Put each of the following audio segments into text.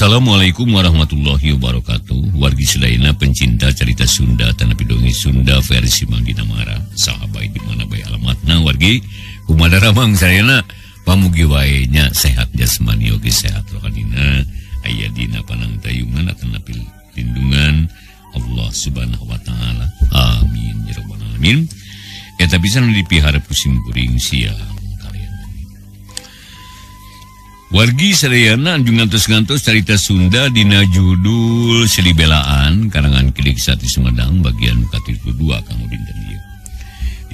Assalamualaikum warahmatullahi wabarakatuh. Wargi sadayana pencinta cerita Sunda tanapi dongeng Sunda versi Mang Dina Mara. Sahabat di mana bae alamatna wargi kumaha daramang sadayana pamugi wae nya sehat jasmani oge sehat rohanina aya dina panangtayungan atanapi lindungan Allah Subhanahu wa taala. Amin ya rabbal alamin. Eta bisa nu dipiharep ku sim kuring siang. Wargi sadayana anjung ngantos-ngantos carita Sunda dina judul Silih Belaan karangan Kidik Sati Sumedang bagian ka-32 kanggo dinten ieu.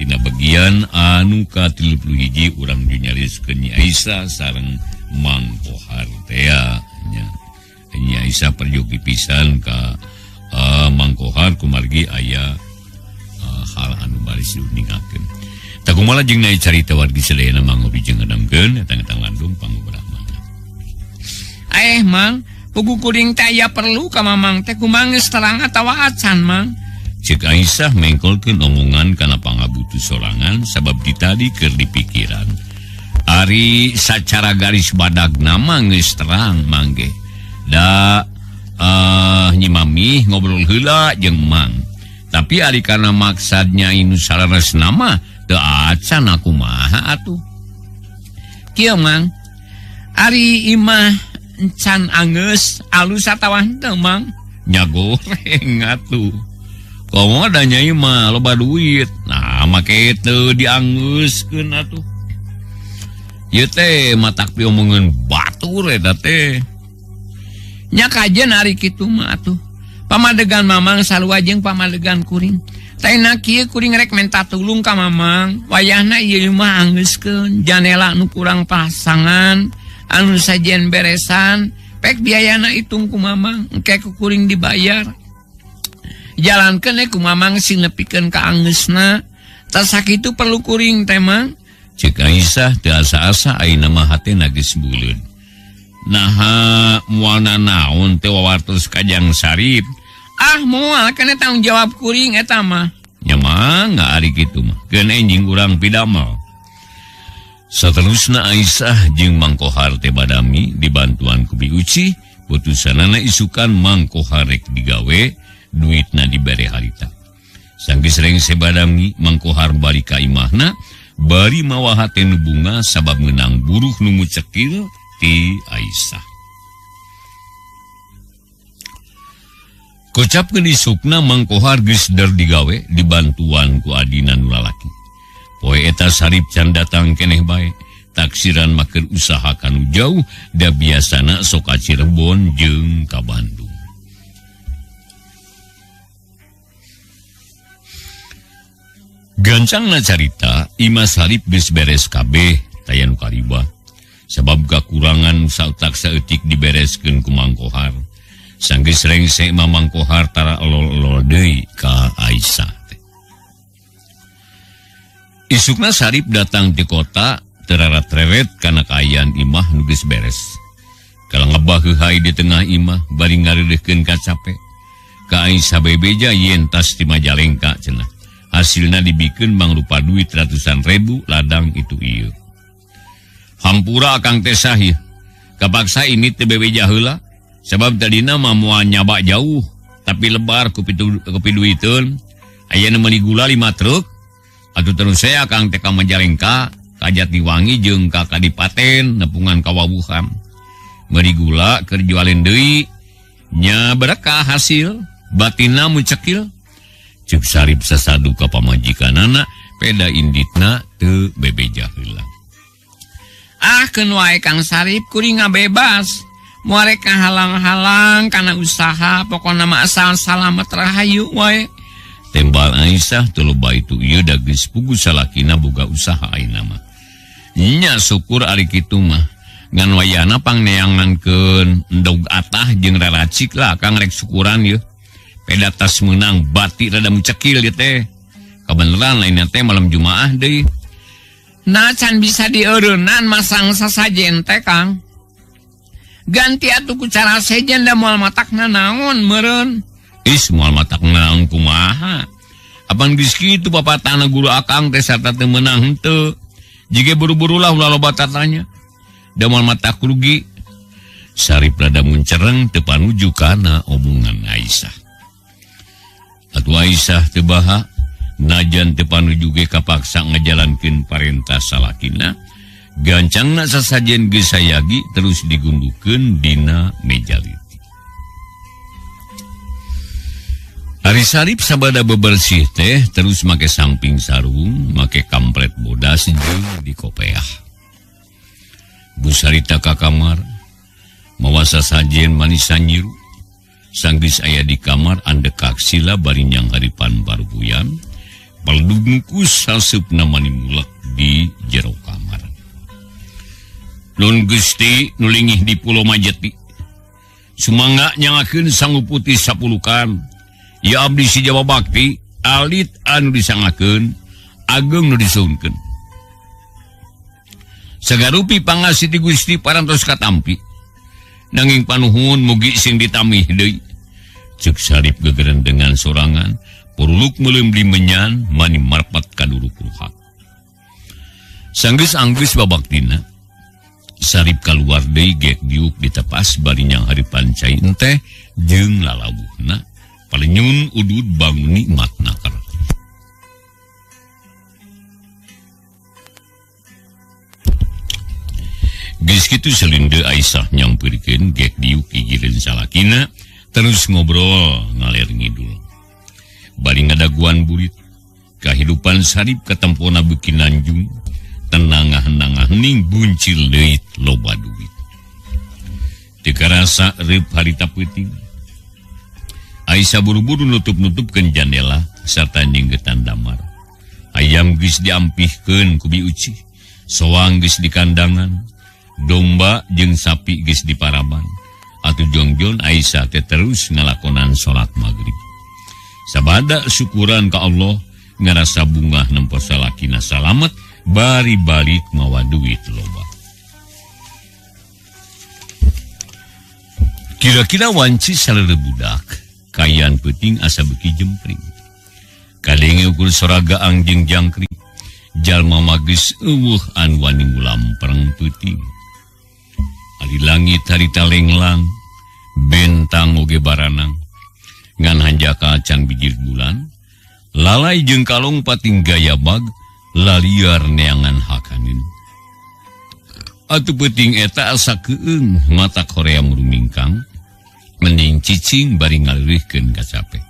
Dina bagian anu ka-31 urang nyarioskeun Nyi Aisyah sareng Mang Kohar tea nya. Nyi Aisyah perjogi pisan ka Mang Kohar kumargi aya hal anu baris diuningakeun. Takumala jeung naik carita wargi sadayana mangopi jeung ngadamkeun eta ngetang landung pangobrah. Eh mang, pugu kuring teh aya perlu ka mamang teh kumaha geus terang atawa acan mang. Cek Aisyah mengkolkeun omongan kana pangabutuh sorangan sabab ditadi keur dipikiran. Ari sacara garis badagna mah geus terang mangge. Da Nyi Mami ngobrol heula jeung Mang. Tapi ari kana maksadnya inu saleresna mah teu acan kumaha atuh. Kieu Mang, ari imah encan anggeus alus atawa henteu Mang? Nya goreng atuh. Komo da nyai mah loba duit. Nah make teu dianggeuskeun atuh. Ieu teh matak piomongeun batur eta teh. Nya kajen ari kitu mah atuh. Pamadegan Mamang sarua jeung pamadegan kuring. Taina kieu kuring rek menta tulung ka Mamang. Wayahna ieu mah anggeuskeun janela nu kurang pasangan. Anu sajen beresan pek biayana hitung ku Mamang engke ku kuring dibayar jalankeun we ku Mamang sing nepikeun ka angeusna tas sakitu perlu kuring teh Mang. Cek Aisyah teu asa-asa ayeuna mah hatena geus buleud. Naha moal nanaon teh wawartos ka Jang Sarip. Ah moal kana tanggung jawab kuring eta mah. Nya mangga ari kitu mah keun enjing urang pidamel. Saterusna Aisyah jeung Mang Kohar teh badami dibantuan ku Bi Uci, putusanana isukan Mang Kohar rek digawe, duitna dibere harita. Sanggeus rengse badami, Mang Kohar balik ka imahna, bari mawa hate nu bunga sabab meunang buruh nu mucekil ti Aisyah. Kocapkeun isukna Mang Kohar geus der digawe dibantuan ku adina nu lalaki. Poe eta Sarip can datang keneh bae, taksiran maker usaha kanu jauh da biasana sok ka Cirebon jeung ka Bandung. Gancangna carita, Imah Sarip geus beres kabeh taya nu karibah. Sabab kakurangan sautak saeutik dibereskeun ku Mang Kohar. Sanggeus rengse mah Mang Kohar tara elol-elol deui ka Aisyah. Isukna Sarip datang di kota terarat-reret kana kaayaan imah nu geus beres. Kala ngebah heuhai di tengah imah bari ngareureuhkeun kacape. Ka Aisyah bebeja yen tas di Majalengka cenah. Hasilna dibikeun mangrupa duit ratusan ribu ladang itu ieu. Hampura akang teh sahih. Kapaksa ini teh bebeja heula sabab tadina mah moal nyaba jauh tapi lebar ku piduiteun. Aya nu meuli gula 5 truk. Atuh terus saya akang teh ka Majalengka, ka Jatiwangi jeung ka Kadipaten nepungan kawawuhan. Meuli gula keur jualin deui nya berkah hasil batinna mucekil. Ceuk Sarip sasadu ka pamajikanana peda inditna teu bebeja heula. Ah keun wae Kang Sarip kuring ngabebas. Moal rek halang-halang kana usaha pokona mah asal salamet rahayu wae. Tembal Aisyah teu loba itu ieu da geus pugu salakina boga usaha ayeuna mah. Nya syukur ari kitu mah. Ngan wayahna pangneangankeun endog atah jeung raracik lah Kang rek syukuran ieu. Peda tas meunang bati rada mucekil ieu teh. Kabeneran lainna teh malam Jumaah deui. Nah can bisa dieureunnan masang sasajen teh Kang. Ganti atuh ku cara sejen da moal matakna naon meureun. Is moal matak naon kumaha. Apan geus kitu papatana guru akang teh sarta teu meunang henteu. Jige buru-buru lah ulah loba tatanya. Da moal matak rugi. Sarip rada muncereng teu panuju kana omongan Aisyah. Atuh Aisyah teu baha najan teu panuju ge kapaksa ngajalankeun parentah salakina. Gancangna sasajen geus sayagi terus digundukeun dina meja leutik. Ari Sarip sabada bebersih teh terus make samping sarung, make kampret bodas jeung dikopeah. Bu Sarita ka kamar mawa sasajen manis sanyiru. Sanggeus aya di kamar andekak sila bari nyangharipan barubuyan, paldungkus saseupna mani mulek di jero kamar. Nun Gusti nu lingih di Pulau Majeti. Sumangga nyangakeun sangu putih sapulukan. Ya abdi si Jawa Bakti alit anu disangakeun, ageng nu disuhunkeun. Sagarupi pangasih ti Gusti parantos katampi. Nanging panuhun mugi sing ditamih deui. Ceuk Sarip gegerendengan sorangan, puruluk meuleum di menyan mani marpat ka duruk ruhak. Sanggeus-anggeus babaktina Sarip kaluar deui gek diuk ditepas bari nyangharipan cai enteh jeung lalawuhna palenyun udud bangun nikmat nakar. Geus kitu selinde Aisyah nyampeurkeun gek diuk gigireun salakina terus ngobrol ngaler ngidul. Bari ngadaguan burit kahidupan Sarip katempona beuki nanjung tenangah-nangah ning buncil leuit loba duit. Teu karasa reup harita peuting. Aisyah buru-buru nutup-nutupkeun jandela sarta nyinggetan damar. Ayam geus diampihkeun ku Bi Uci, soang geus dikandangan, domba jeung sapi geus diparaban. Atuh jongjon Aisyah teh terus ngalakonan salat magrib. Sabada syukuran ka Allah ngarasa bungah nempo salakina salamet bari balik mawa duit loba. Kira-kira wanci salere budak, kayan peuting asa beuki jempring. Kadenge ukur soraga angjing jangkrik, jalma magis eueuh anu wani ngulampreng peuting. Ari langit harita lenglang, bentang oge baranang. Ngan hanjaka can bijir bulan, lalai jeung kalong pating gayabag, laliar neangan hakanin. Atuh peuting eta asa keung mata Korea murumingkang, mending cicing bari ngaleuwihkeun kacape.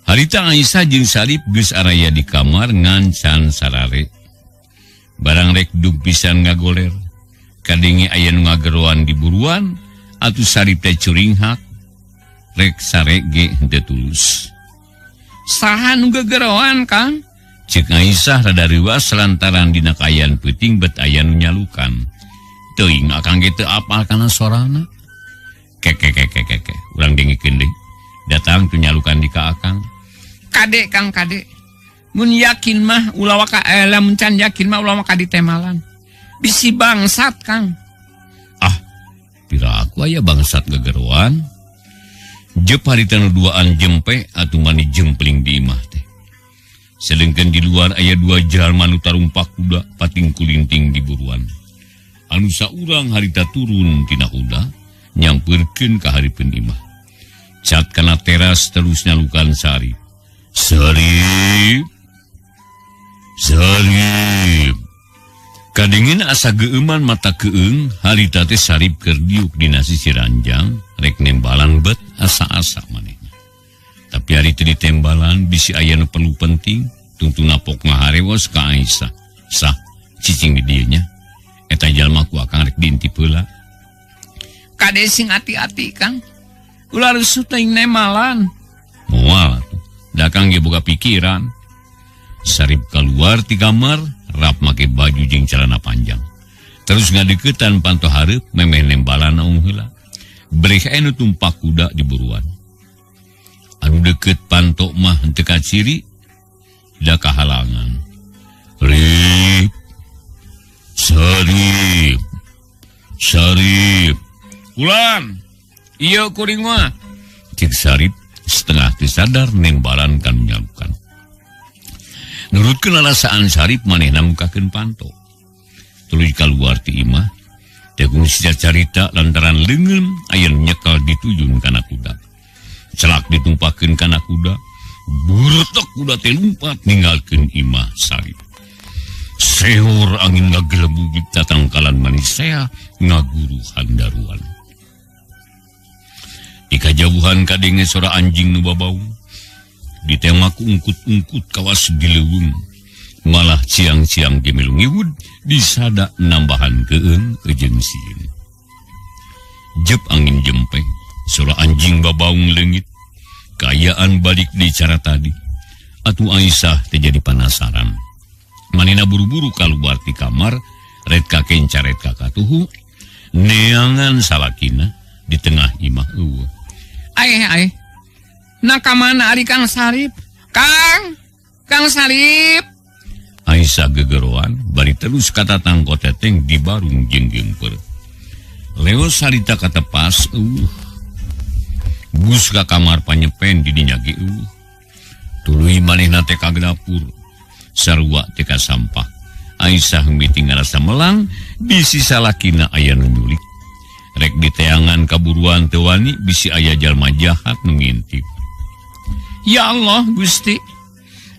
Harita Aisyah jeung Sarip geus araya di kamar ngan can sarare. Barang rek dug pisan ngagoler. Kadenge aya nu ngageroan di buruan, atuh Sarip teh curinghak. Rek sare ge henteu tulus. Saha nu gegeroan, Kang? Cek Aisyah rada reuas lantaran dina kaayaan peuting bet aya nu nyalukan. Teuing akang ge teu apal kana sorana. Kekekekekeke, urang dengekeun deui. Datang tu nyalukan di ka akang. Kade Kang kade. Mun yakin mah ulah waka lamun can yakin mah ulah waka ditemalan. Bisi bangsat Kang. Ah, pira aku aya bangsat gegeroan. Jep harita nu duaan jempe atuh mani jempling di imah teh. Sedengkeun di luar aya dua jalma nu tarumpak kuda pating kulinting di buruan. Anu saurang harita turun tina kuda nyampeurkeun ka hareupeun imah. Cat kana teras terus nyalukan Sarip. Sarip. Sarip. Kadengin asa geueuman mata keung harita teh Sarip keur diuk dina sisi ranjang rek nembalan bet asa-asa manehna. Tapi hari teu ditembalan bisi aya nu perlu penting tungtung napok ngaharewos ka Aisyah. Sah cicing di dieu nya. Eta jalma ku akang rek diintip heula. Kade sing ati-ati Kang. Ulah rusuh teuing nemalan. Moal atuh. Da Kang ge boga pikiran. Sarip keluar ti kamar rap make baju jeung celana panjang. Terus ngadeukeutan panto hareup memeh nembalan naung heula. Breh anu tumpak kuda di buruan. Anu deukeut panto mah henteu kaciri da kahalangan. Rip. Sarip. Sarip. Ulan. Ieu kuring mah. Cek Sarip setengah teu sadar nembalan kan nyalukan. Nurutkeun lasaan Sarip manehna mukakeun panto. Tuluy kaluar ti imah. Teu kungsi carita lantaran leungeun aya nyekel ditujun kana kuda. Celak ditumpakeun kana kuda, buretek kuda teh lumpat ninggalkeun imah Sarip. Sehor angin ngagelebug tatangkalan manisea ngaguru handaruan. Di kajauhan kadenge sora anjing nu babaung. Ditema ku ungkut-ungkut kawas di leuweung. Malah ciang-ciang ge milu ngiwud disada nambahan keung jeung sieun. Jep angin jempe, sora anjing babaung leungit. Kaayaan balik di cara tadi. Atuh Aisyah teh jadi panasaran. Manehna buru-buru kaluar ti kamar, ret ka kenca ret ka katuhu, neangan salakina di tengah imah eueuh. Aeh aeh. Na ka mana ari Kang Sarip? Kang, Kang Sarip. Aisyah gegeroan bari terus katatangko teteng di barung jeung geumpeur. Leo sarita katepas eueuh. Bus ka kamar panyepen di dinya ge eueuh. Tuluy manehna teh ka dapur. Sarua teh ka sampah. Aisyah mimiti ngarasa melang bisi salakina aya nu nyulik. Rek diteangan kaburuan teu wani bisi aya jalma jahat nu ngintip. Ya Allah Gusti.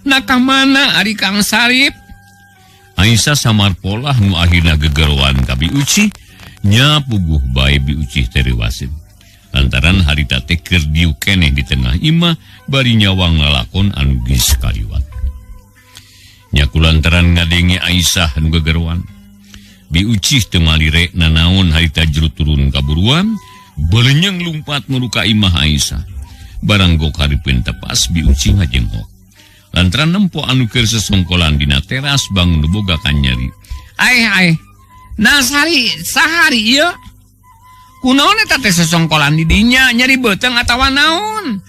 Na ka mana ari Kang Sarip? Aisyah samar polah nu akhirna gegeroan ka Bi Uci, nya puguh bae Bi Uci teh reuwaseun. Lantaran harita teh keur diuk keneh di tengah imah bari nyawang lalakon anu geus kaliwat. Nya kulantaran ngadenge Aisyah nu gegeroan, Bi Uci teu malire nanaon harita jero turun kaburuan, belenyeng lumpat nu ka imah Aisyah. Barang gok hareupeun tepas Bi Uci ngajenghok. Lantaran nempo anu keur sesongkolan dina teras bangun nu boga kanyeri. Aeh aeh. Nah sari sahari ieu. Kunaon eta teh sesongkolan di dinya nyeri beuteung atawa naon?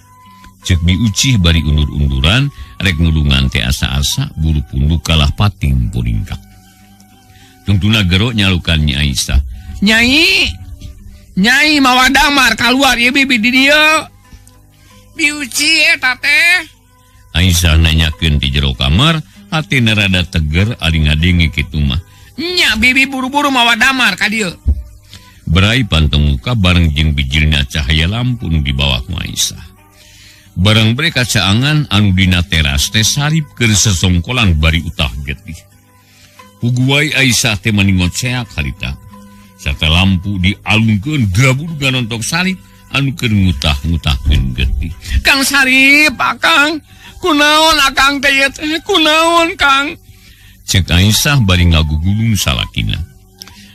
Ceuk Bi Uci bari undur-unduran rek nulungan teh asa-asa buru punduk kalah pating puringkak. Tungtuna gero nyalukan Nyi Aisyah. Nyai, Nyai mawa damar kaluar ieu bibi di dieu. Bi Uci eta teh. Aisyah nanyakeun ti jero kamar, hatina rada teger ari ngadenge kitu mah. Nya bibi buru-buru mawa damar ka dieu. Berai pantemuka bareng jeung bijilna cahaya lampu nu dibawa ku Aisyah. Bareng bre kacaangan anu dina teras teh Sarip keur sesongkolan bari utah getih. Puguai Aisyah teh mani ngoceak harita. Sarta lampu dialungkeun gabur nontok Sarip anu keur ngutah-ngutahkeun getih. Kang Sarip, Akang, kunaon Akang teh ieu teh? Kunaon Kang? Cek Aisyah bari ngagugulung salakina.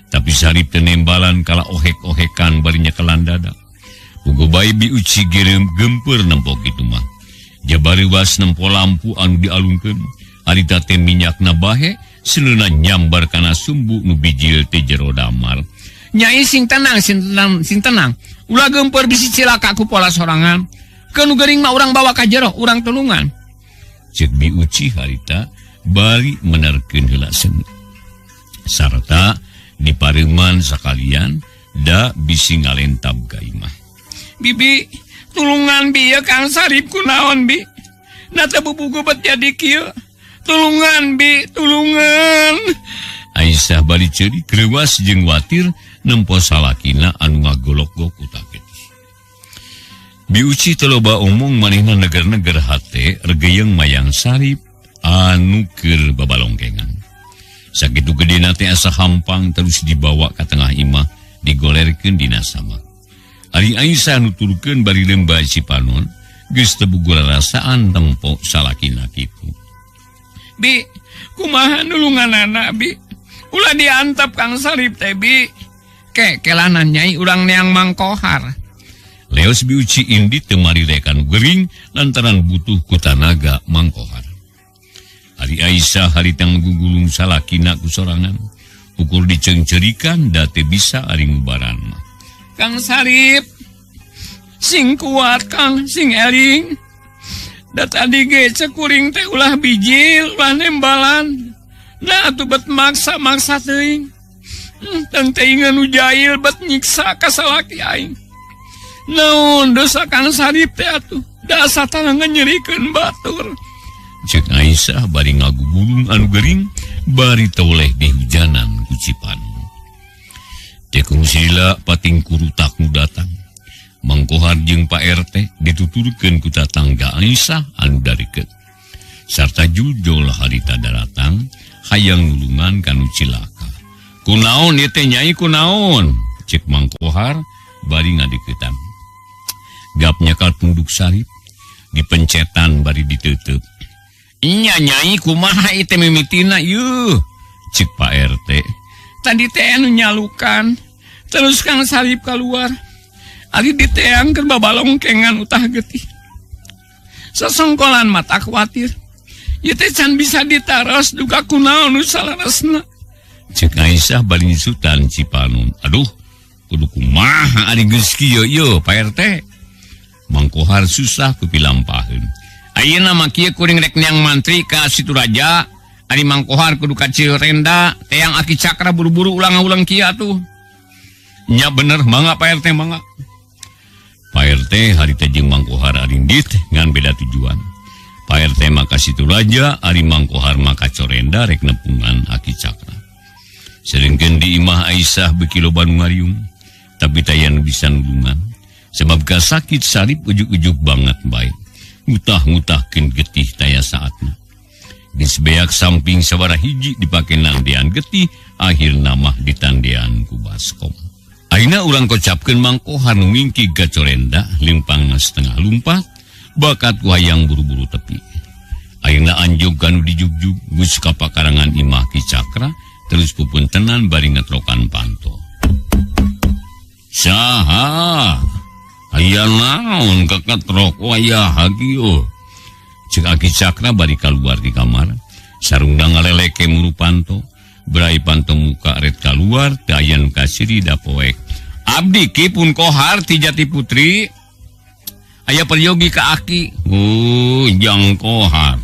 Tapi Sarip teh nembalan kala ohek-ohekan bari nyekelan dada. Puguh bae Bi Uci gerem gempeur nempo kitu mah. Jabariwas nempo lampu anu dialungkeun. Harita teh minyakna bahe, seleuna nyambar kana sumbu nu bijil teh jero damar. Nyai sing tenang, sing tenang, sing tenang. Ulah gempeur bisi cilaka ku pola sorangan. Keun nu geuring mah urang bawa ka jero, urang tulungan. Ceuk Bi Uci harita bari menerkeun heula seuneu. Sarta dipareuman sakalian da bisi ngalentab ka imah. Bibi, tulungan bi ya Kang Sarip kunaon bi? Na teh bubugu bet jadi kieu. Tulungan bi, tulungan. Aisyah bari ceurik reuwas jeung watir nempo salakina anu ngagolok-gok utah getih. Bi Uci teu loba omong manehna neger-neger hate regeyeng mayang Sarip anu keur babalongkengan. Sakitu gedena teh asa hampang terus dibawa ka tengah imah digolerkeun dina samak. Ari Aisyah nuturkeun bari lembah Cipanon geus teu boga rarasaan tempo salakina kitu. Bi, kumaha nulunganana bi? Ulah diantep Kang Sarip teh bi. Ke kelanan nyai urang neang mangkohar. Leos Bi Uci indi teu marirekan gering lantaran butuh ku tanaga mangkohar. Ari Aisyah harita ngugulung salakina ku sorangan. Ukur diceungceurikan da teu bisa ari ngubaran mah. Kang Sarip, sing kuat Kang, sing eling. Da tadi ge cekuring teh ulah bijil, ulah nembalan. Nah atuh bet maksa-maksa teuing. Teu teuingeun nu jail bet nyiksa ka salaki aing. Naon dosa Kang Sarip teh atuh, da asa tangan nyerikeun batur. Ceuk Aisyah bari ngagugulung anu gering, bari toleh di hujanan ku Cipanon. Tekung sila pating kurutak nu datang. Mang Kohar jeung Pak RT dituturkeun ku tatangga Aisyah anu darikeut. Sarta jujol harita daratang hayang nulungan kanu cilaka. Kunaon ieu teh Nyai kunaon? Cek Mang Kohar bari ngadeuketan. Gap nyakal tunduk Sarip dipencetan bari ditutup. Nya Nyai kumaha ieu teh mimitina yeuh? Cek Pak RT. Tadi teh anu nyalukan terus Kang Sarip keluar. Ari diteang keur babalongkengan utah getih. Sasongkolan mata khawatir. Ieu teh can bisa ditaros duka kunaon nu salaresna. Cek Aisyah bari nyusutan Cipanun. Aduh, kudu kumaha ari geus kieu ieu Pak RT. Mang Kohar susah ku pilampaheun. Ayeuna mah kieu kuring rek neang mantri ka Situraja, ari Mang Kohar kudu ka Cirenda, teang Aki Cakra buru-buru ulang-ulang kieu atuh. Nya bener mangga Pak RT mangga. Pak RT harita jeung Mang Kohar arindit ngan beda tujuan. Pak RT mah ka Situraja, ari Mang Kohar mah ka Corenda rek nepungan Aki Cakra. Sedengkeun di imah Aisyah beuki loba nu ngariung, tapi taya nu bisa nulungan. Sebab kasakit Sarip ujug-ujug banget bae. Ngutah-ngutahkeun getih taya saatna. Geus beak samping sabaraha hiji dipake nandean getih, akhirna mah ditandean ku baskom. Ayeuna urang kocapkeun Mang Kohar nu ngingkig ka Corenda, lempangna setengah lumpat, bakat ku hayang buru-buru tepi. Ayeuna anjog kanu dijugjug geus ka pakarangan imah Ki Cakra, terus pupuntenan bari ngetrokan panto. Saha? Aya naon kaketrok wayah hagieu? Cek Aki Cakra bari kaluar di kamar, sarungna ngaleleke muru panto, berai panto muka ret kaluar, teu aya nu kasiri da poek. Abdi ki pun Kohar ti Jati Putri. Aya peryogi ka Aki. Oh, jang Kohar.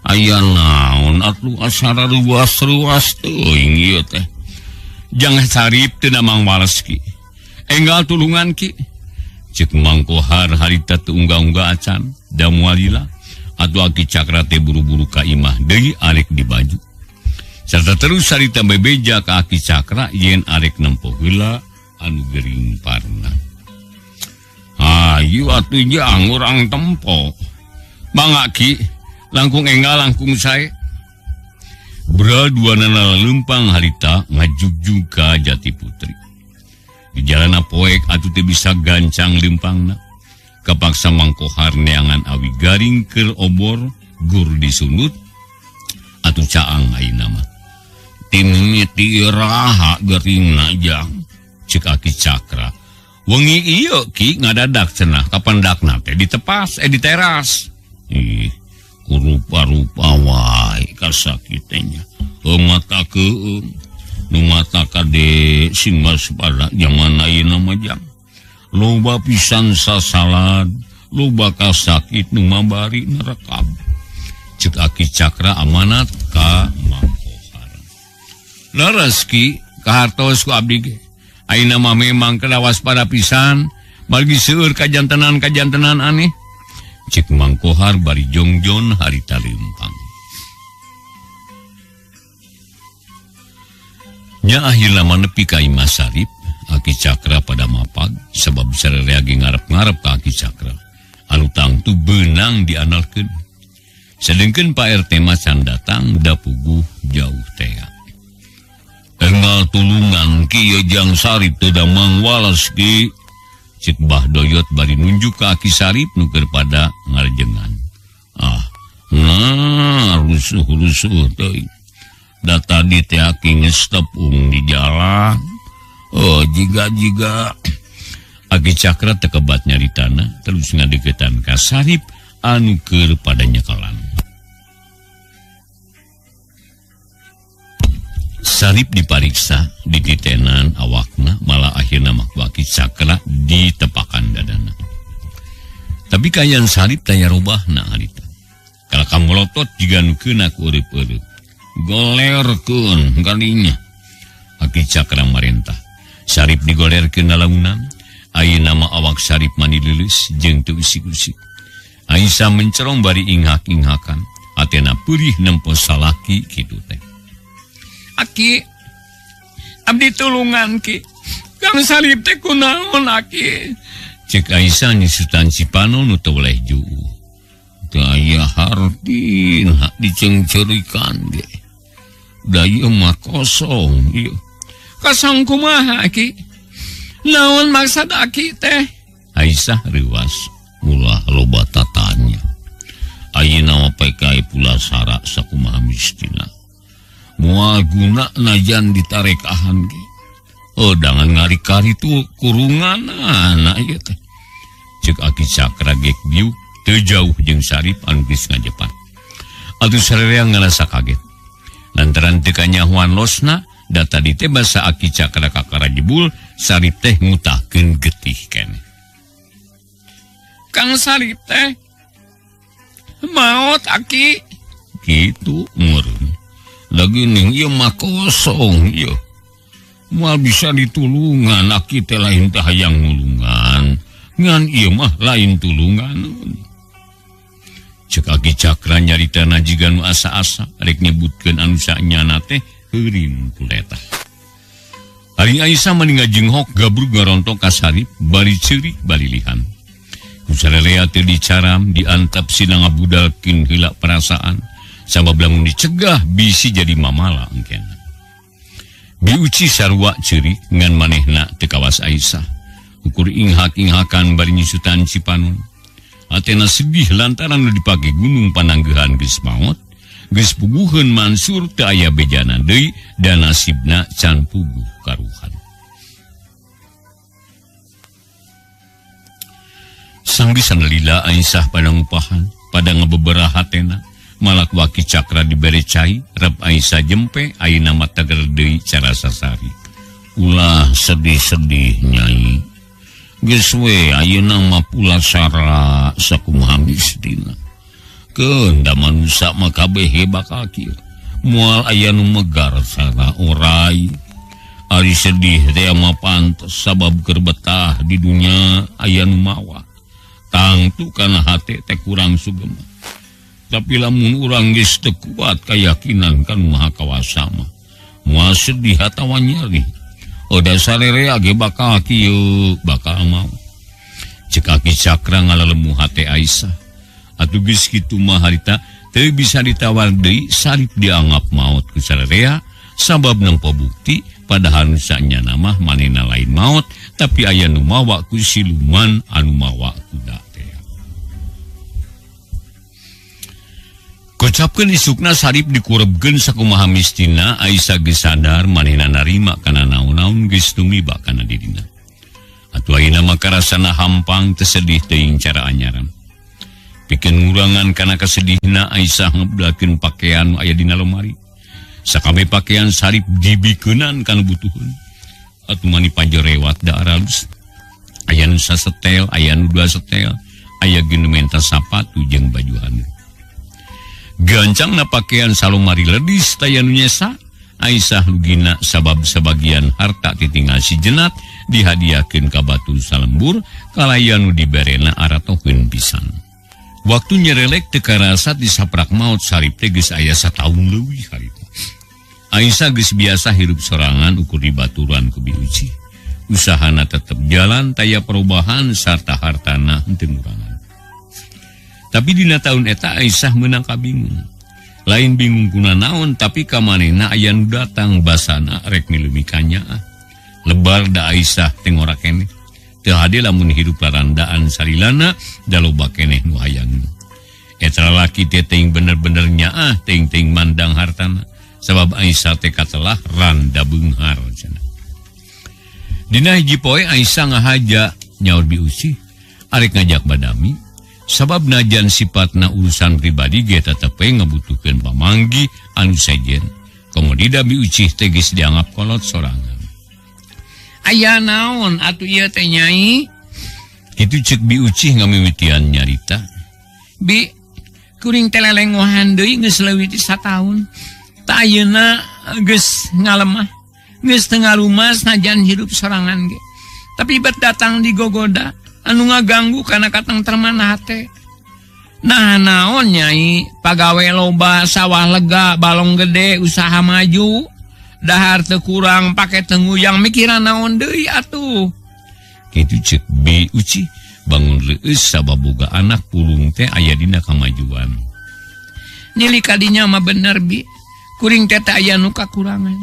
Aya naon atuh asara ruas-ruas teuing ieu teh. Jang Sarip teu namang wales ki. Enggal tulungan ki. Cek Mang Kohar harita teu unggah-unggah acan, da moal lila. Atuh Aki Cakra teh buru-buru ka imah deui arek dibaju. Sarta terus harita bebeja ka Aki Cakra yen arek nempo heula anu gering parna. Ayu atuh jang urang tempo. Mangga Ki, langkung enggal langkung sae. Bra duanana lempang harita ngajugjug ka Jati Putri. Di jalana poek atuh teu bisa gancang lempangna. Kapaksa Mang Kohar neangan awi garing keur obor gur disunut atuh caang ayeuna mah. Timiti raha geuringna jang. Cek Aki Cakra. Wengi ieu Ki ngadadak cenah kapendakna teh ditepas di teras. Ih, kurupa-rupa wae kasakitnya. Mata keung nu mata kade sing waspada zaman ayeuna mah jang. Loba pisan sasalad, loba kasakit nu mabari nerekam. Cek Aki Cakra amanat ka Mang Kohar. Leres Ki, kahartos ku abdi ge. Ayeuna mah memang kedah waspada pisan, margi seueur kajantenan-kajantenan aneh. Cek Mang Kohar bari jongjon harita lempang. Nya akhirna mah nepi ka imah Sarip, Aki Cakra pada mapag sebab sararea ge ngarep-ngarep ka Aki Cakra. Anu tangtu beunang diandalkeun. Sedengkeun Pak RT mah can datang da puguh jauh tea. Enggal tulungan ki ye jang Sarip teu damang wales ki. Cek Bah Doyot bari nunjuk ka Aki Sarip nu keur pada ngarejengan. Ah, nah rusuh-rusuh teuing. Da tadi teh Aki geus tepung di jalan. Oh, jiga-jiga. Aki Cakra tekebat nyaritana terus ngadeukeutan ka Sarip anu keur pada nyekelan. Sarip dipariksa dititenan awakna malah akhirna mah ku Aki Cakra ditepakan dadana. Tapi kayan Sarip tanya robahna harita. Kalau kamu lotot jiga nu keuna ku eureup-eureup. Golerkeun kalinya. Aki Cakra marentah. Sarip digolerkeun lalaunan. Ayeuna mah awak Sarip mani leuleus jeung teu usik-usik. Aisyah mencerong bari inghak-inghakan. Atena purih nempo salaki kitu teh. Aki, abdi tulungan Ki. Kang Sarip teh kunaon aki? Cek Aisyah nyusutan Cipanon nu teu weleh juu. Teu aya hartina dicengcerikan ge. Da ieu mah kosong ieu. Kosong kumaha aki? Naon maksud aki teh? Aisyah reuas ulah loba tatanya. Ayeuna mah PKI pulasara sakumaha mistina. Moal guna najan ditarekahan ge. Oh, dangan ngari-kari tu kurungan anak ieu teh. Cek Aki Cakra gek biuk teu jauh jeung Sarip anu geus ngajepat. Atuh sarerea ngarasa kaget. Lantaran teu kanyahoan losna, da tadi teh basa Aki Cakra kakara jebul, Sarip teh ngutahkeun getih keneh. Kang Sarip teh maot aki. Kitu meureun. Lagi ning ieu mah kosong ieu. Moal bisa ditulungan aki teh lain teh hayang nulungan. Ngan ieu mah lain tulungan. Cek Aki Cakra nyaritana jiga nu asa-asa rek nyebutkeun anu sanyana teh heurin kuletah. Ari Aisyah mah ngajenghok gabrug ngarontok ka Sarip bari ceurik balilihan. Ku sararea teh dicaram diantap sina ngabudalkeun heula perasaan sabab lamun dicegah bisi jadi mamala engkena. Biuci sarua ceurik ngan manehna teu kawas Aisyah. Ukur inghak-inghakan bari nyusutan Cipanon. Atena sedih lantaran nu dipake gunung pananggehan geus maot, geus puguheun Mansur teu aya bejana deui dan nasibna can puguh karuhan. Sanggeus lila Aisyah pada ngupahan, pada ngabebera hatena. Malak Waki Cakra dibere cai, rep Aisyah jempe, ayeuna mah teger deui cara sasari. Ulah sedih-sedih nyai. Geus we ayeuna mah pulasara sakumaha mistina. Keun da manusa mah kabeh bakal kieu. Moal aya nu megar sarta orai. Ari sedih teh mah pantes sabab keur betah di dunya aya nu mawa. Tangtu kana hate teh kurang sugema. Tapi lamun urang geus teu kuat kayakinan kan Maha Kawasa mah. Moal sedih atawa nyeri. Oda sarerea ge bakal kieu bakal mau. Cek Aki Cakra ngalalemu hate Aisyah. Atuh geus kitu mah harita teu bisa ditawar deui Sarip dianggap maot ku sarerea sabab nempo bukti padahal nu sanyana mah manehna lain maot tapi aya nu mawa ku siluman anu mawa kuda. Kocapkeun isukna Sarip dikurebkeun sakumaha mistina Aisyah geus sadar manehna narima kana naon-naon geus tumiba kana dirina. Atuh ayeuna mah karasana hampang teu sedih teuing cara anyaran. Pikeun ngurangan kana kasedihna Aisyah ngeblakeun pakaian nu aya dina lomari. Sakabeh pakaian Sarip dibikeunan kana butuheun. Atuh mani pajerewat da aralus. Aya nu sasetel, aya nu dua setel, aya ge nu menta sapatu jeung baju handuk. Gancang na pakaian salomari ledis taya nu nyesa. Aisyah lugina sabab sebagian harta titinggal si Jenat dihadiahkeun ka batur salembur kalayan nu diberena aratokeun pisan. Waktu nyerelek teu karasa disaprak maot Sarip teh geus aya sataun leuwih harita. Aisyah geus biasa hirup sorangan ukur dibaturan ku Biuci. Usahana tetep jalan taya perubahan sarta hartana henteu ngurangan. Tapi dina tahun eta Aisyah meunang kabingung. Lain bingung kuna naon tapi kamanehna aya nu datang basana rek milu mikanyaah. Lebar da Aisyah teh ngora keneh. Teu hade lamun hirup larandaan salilana da loba keneh nu hayang. Eta lalaki teh teuing bener-bener nyaah teuing-teuing mandang hartana sabab Aisyah teh katelah randa beunghar cenah. Dina hiji poe Aisyah ngahaja nyaur Biusi arek ngajak badami. Sabab najan sifatna urusan pribadi ge tetep we ngabutuhkeun pamanggi anu sejen. Komodi da Biucih teh geus dianggap kolot sorangan. Aya naon atuh ieu teh nyai? Kitu ceuk Biucih ngamimitian nyarita. Bi, kuring teh lelengohan deui geus leuwih ti sataun. Ta ayeuna geus ngalemah. Geus teu ngalumas najan hirup sorangan ge. Tapi bet datang di gogoda anu ngaganggu kana katengtreman hate. Nah naon nyai, pagawe loba, sawah lega, balong gede, usaha maju. Dahar teu kurang pake teu nguyang mikiran naon deui atuh. Kitu ceuk Bi Uci bangun leueus sabab boga anak pulung teh aya dina kamajuan. Nili kadinya mah bener bi. Kuring teh teu aya nu kakurangan.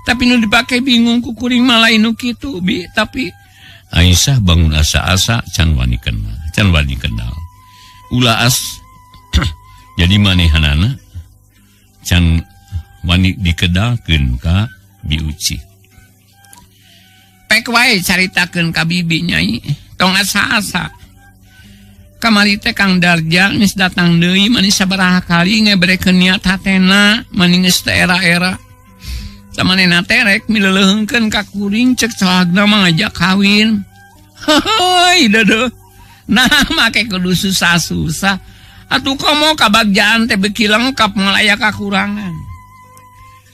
Tapi nu dipake bingung ku kuring mah lain nu kitu bi, tapi Aisyah bangun asa-asa can wani kenal, can wani kenal. Ulah as jadi manehanana can wani dikedalkeun ka Bi Uci. Pek wae caritakeun ka bibi nyai, tong asa-asa. Kamari teh Kang Darja geus datang deui manis sabaraha kali ngeberekeun niat hatena, mani geus teu era-era. Samanehna teh rek mileuleungkeun ka kuring cek salagna mah ngajak kawin. Heuy deudeuh. Nah make kudu susah-susah. Atuh komo kabagjaan teh beuki lengkap moal aya kakurangan.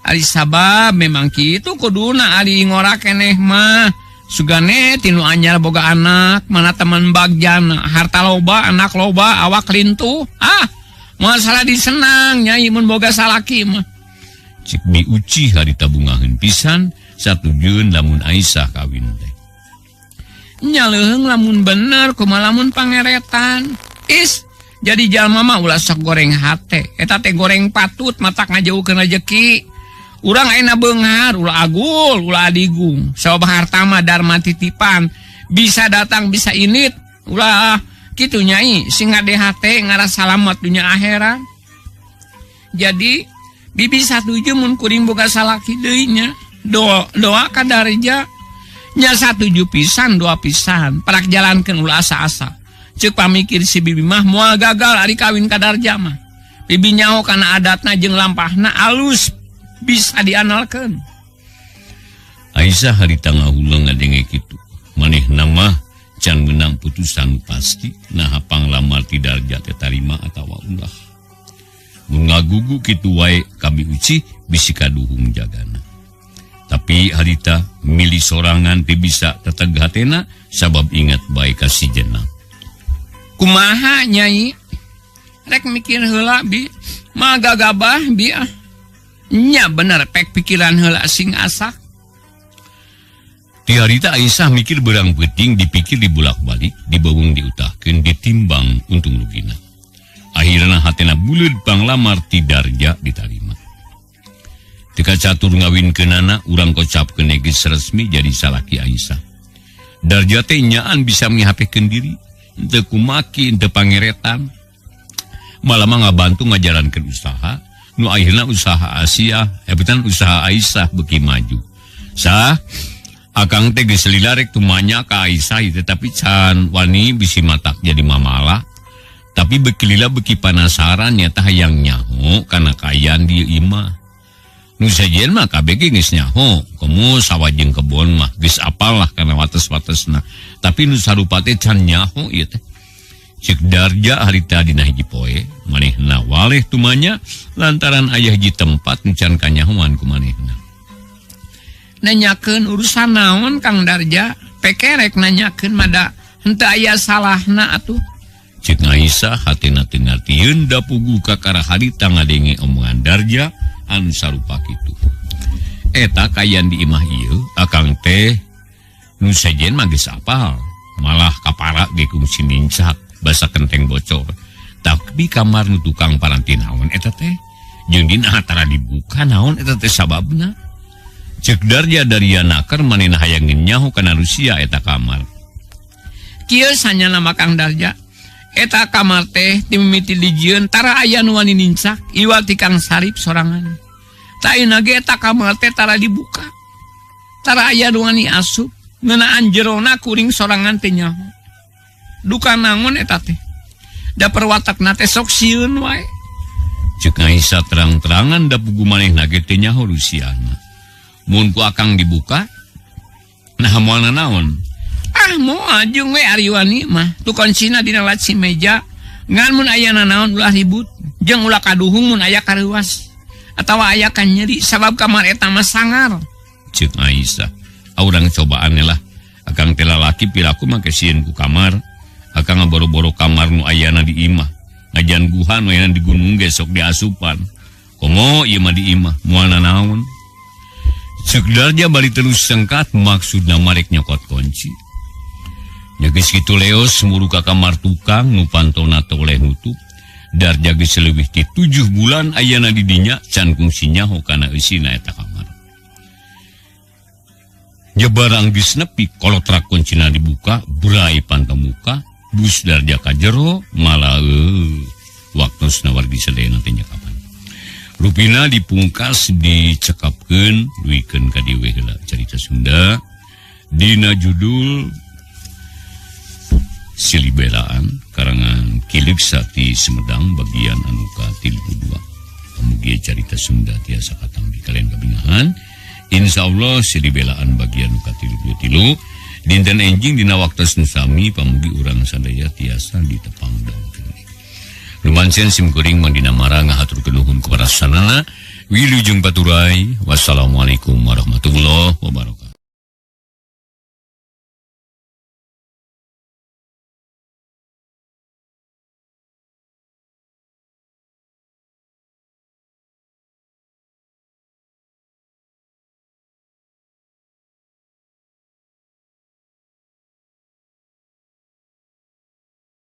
Ari sabab memang kitu kuduna ari ngora keneh mah. Sugane tinu anyar boga anak, mana teman bagjana, harta loba, anak loba, awak lintuh. Ah, moal salah disenang nyai mun boga salaki mah. Cik Bi Uci harita bungaheun pisan satujeun lamun Aisyah kawin teh. Nya leuheung lamun bener kumaha lamun pangeretan. Is, jadi jalma mah ulah sok goreng hate. Eta teh goreng patut matak ngajauhkeun rejeki. Urang ayeuna beunghar, ulah agul, ulah adigung. Sabab harta mah dharma titipan, bisa datang bisa init. Ulah kitu nyai, sing ngade hate ngaras salamet dunya akhirat. Jadi bibi satuju mun kuring boga salaki deui nya. Doa ka Darja nya satuju pisan, doa pisan, parak jalankeun ulah asa-asa. Ceuk pamikir si bibi mah moal gagal ari kawin ka Darja mah. Bibi nyaho kana adatna jeung lampahna alus bisa dianalkeun. Aisyah harita ngahuleng ngadenge kitu. Manehna mah can meunang putusan pasti naha panglamar ti Darja teh tarima atawa ulah. Mun ngagugu kitu wae ka Bi Uci bisi kaduhung jagana. Tapi harita milih sorangan teu bisa teteg hatena sabab ingat bae ka si Jenang. Kumaha nyai? Rek mikir heula bi, mah gagabah bi ah. Nya bener pek pikiran heula sing asak. Ti harita Aisyah mikir berang peuting dipikir dibulak-balik, dibawung diutahkeun, ditimbang untung rugina. Akhirna hatena buleud panglamar ti Darja ditarima. Teu kacatur ngawinkeunana urang kocapkeun geus resmi jadi salaki Aisyah. Darja teh nyaan bisa mihapekeun diri, henteu kumaki, henteu pangeretan. Malah mah ngabantu ngajalankeun usaha, nu akhirna usaha Asia, ebetan usaha Aisyah beuki maju. Sah, akang teh geus lila rek tumanya ka Aisyah tetapi can wani bisi matak jadi mamala. Tapi beuki lila beuki panasaran nyata hayang nyaho kana kaayaan di imah. Nu sejen mah kabeh ge geus nyaho, komo sawah jeung kebon mah geus apal lah kana wates-watesna. Tapi nu sarupa teh can nyaho ieu teh. Cek Darja harita dina hiji poe, manehna waleh tumanya lantaran aya hiji tempat nu can kanyahoan ku manehna. Nanyakeun urusan naon Kang Darja? Pekerek nanyakeun mada henteu aya salahna atuh. Cek Aisyah hatina teu ngartieun da puguh kakara harita ngadenge omongan Darja anu sarupa kitu. Eta kayan di imah ieu akang teh nu sejen mah geus apal, malah kapara ge kungsi nincak basa kenteng bocor. Tapi kamar nu tukang paranti naon eta teh? Jeung dina tara dibuka naon eta teh sababna? Cek Darja dari naker manehna hayang nyaho kana Rusia eta kamar. Kieu sanyana mah Kang Darja. Eta kamar teh timimiti dijieun tara aya nu wani nincak iwal ti Kang Sarip sorangan. Taina ge eta kamar teh tara dibuka. Tara aya nu wani asup ngeunaan jerona kuring sorangan teh nyaho. Duka nangon eta teh. Da perwatakna teh sok sieun wae. Ceuk Aisyah terang-terangan da pugu manehna ge teh nyaho Rusiana. Mun ku akang dibuka nah moal nanaon. Ah moal jeung we ari wani mah tu kuncina dina laci meja ngan mun aya nanaon ulah ribut jeung ulah kaduhung mun aya kareuwas atawa aya kan nyeri sabab kamar eta mah sangar. Ceuk Aisyah, urang cobaan lah akang teh lalaki piraku mah kesieun ku kamar. Akang ngaboro-boro kamar nu ayana di imah ngajan guha nu ayana di gunung ge sok diasupan. Komo ieu mah di imah moal nanaon. Cek Darja bari terus sengkat maksudna marek nyokot kunci. Nya geus kitu leos muru ka kamar tukang nu pantona teu oleh nutup. Darja geus leuwih ti 7 bulan ayana di dinya can kungsi nyaho kana eusina eta kamar. Nyebarang geus nepi kolotrak kuncina dibuka, brai pantemuka, bus Darja ka jero malah waktosna wargi sadayana teh nya kapan. Rupina dipungkas dicekapkeun duikeun ka dieu we heula carita Sunda dina judul Silibelaan karangan Ki Leuksa ti Sumedang bagian anu ka-32. Pamugi carita Sunda tiasa katanggi kalian kabingahan. Insyaallah Silibelaan bagian anu ka-33 dinten enjing dina waktos nu sami pamugi urang sadaya tiasa ditepang dongkeun. Lumancen simkuring Mang Dinamara ngahaturkeun nuhun kepada sanana wilujeng paturay. Wassalamualaikum warahmatullahi wabarakatuh.